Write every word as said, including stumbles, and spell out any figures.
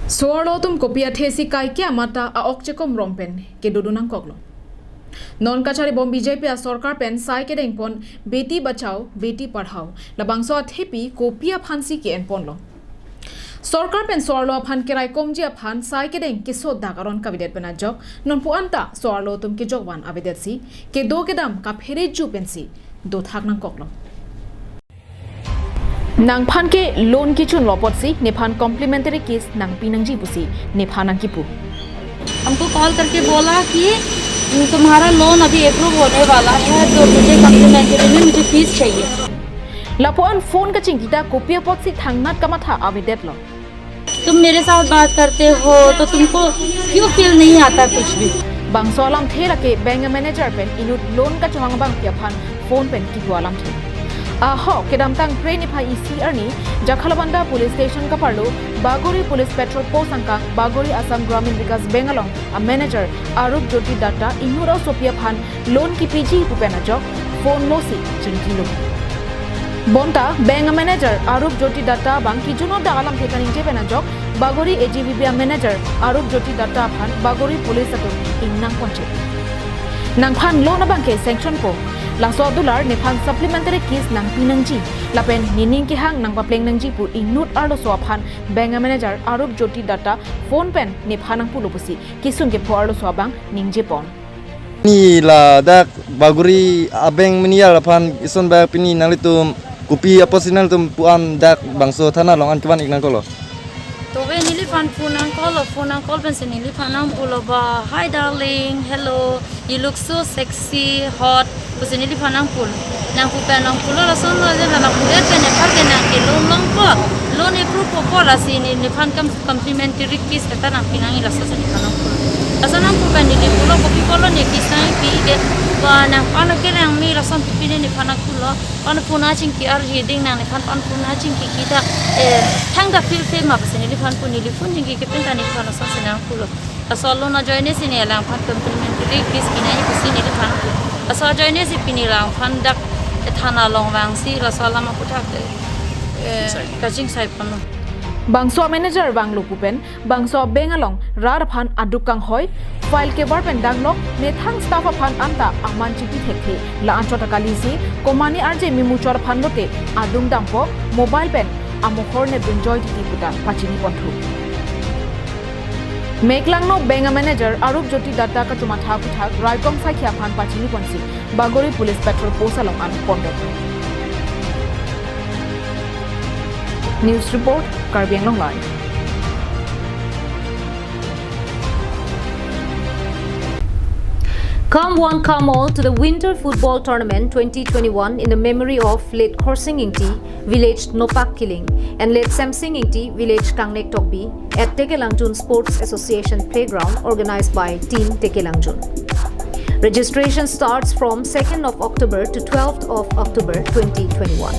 So-arlo atum kopi athesi kaike amata a-ok chekom rong pen kedodun nangkoklo. Non kachari bom B J P asorkar pen sai kedeng pon Beti Bachao, Beti Padhao. Labangso athepi kopi aphansi ke-en ponlo. Sorkar pen so-arlo aphan keraikomji aphan sai kedeng keso dak aron kavedet pen ajok, non pu anta so-arlo atum kejok van avedetsi, kedo kedam kaphere ju pensi dothak nangkoklo. Nangphan ke loan kechunlo apotsi nephan complimentary kiss nangpi nangji pusi nephan nangkipu. हमको कॉल करके बोला कि तुम्हारा लोन अभी अप्रूव होने वाला है, तो मुझे कॉम्प्लीमेंट्री में मुझे किस चाहिए। Lapuan phone kachingki ta kopi apotsi thangnat kamatha avedetlo. तुम मेरे साथ बात करते हो तो तुमको क्यों फील नहीं आता कुछ भी। Bangso alamthe lake bank manager pen inut loan kachomang abangpi aphan phone pen kipu alamthe. Ahok kedamtang Phre niphai isi arni Jakhalabanda police station kaparlo Bagori police patrol post angkang Bagori Assam Gramin Vikas Bank along a manager Arup Jyoti Datta inut asopi aphan loan kipiji pu pen ajok phone losi chingkilo. Bonta bank manager Arup Jyoti Datta abang kejun-o dak alamthe kaningje pen ajok Bagori A G V B manager Arup Jyoti Datta aphan Bagori police atum ingnang ponche. Nangphan loan abang ke sanction po. Laso adular nephan supplementary kiss nangpi nangji lapen nening kehang nangpapleng nangji pu inut arloso aphan bank manager Arup Jyoti Datta phone pen nephan nangpulo pusi kesung kepho arloso abang ningje pon. Pini ladak Bagori a-bank manager aphan ison bak pini nanglitum kopi apotsi nanglitum pu-an dak bangso thana along an kevan-ik nangkoklo. Tobe neliphan phone nangkoklo, phone nangkok pensi neliphan nangpulo ba, "Hi darling, hello, you look so sexy, hot," pusi neliphan nangpulo. Nangpu pen nangpulo lason lo je nangpudet pen nephan ke nang ke loan longpo, loan approve po po lasi ne nephan kam complimentary kiss kata nangpi nangji laso si nephan nangpulo. Lason nangpu pen neli pulo kopi pulo ne kiss nangpi ke ba nangphan ke nangmi lason pipi ne nephan nangpulo. Pan phone achingki arhi ding nang nephan pan phone achingki kita eh thangta feel feel ma pusi neliphan pu neli phone chingki kepin ta nephan lason si nangpulo. Laso loan ajoine si ne alangphan complimentary kiss pi nangji pusi neliphan pu. Laso ajoine si pini alangphan dak eh thana along vangsi laso alam aputhak eh kachingsai ponlo. Bangso manager vanglo pu pen bangso bank along rat aphan aduk kanghoi, file kevar pen danglok, methang staff aphan anta aman chipi thekthe, la-anchot akalisi komatne arje memuchot aphan lote adung dampo, mobile pen amohor ne dunjoi titi puta pachini ponthu. Meklangno bank manager Arup Jyoti Datta kachomatha aputhak raikom saikhi aphan pachini ponsi Bagori police patrol post along an pondet. News report, Karbi Anglong Live. Come one, come all to the Winter Football Tournament twenty twenty-one in the memory of late Khorsing Ingti, village Nopak Kiling, and late Semsing Ingti, village Kangnek Tokbi, at Tekelangjun Sports Association Playground, organized by Team Tekelangjun. Registration starts from second of October to twelfth of October twenty twenty-one.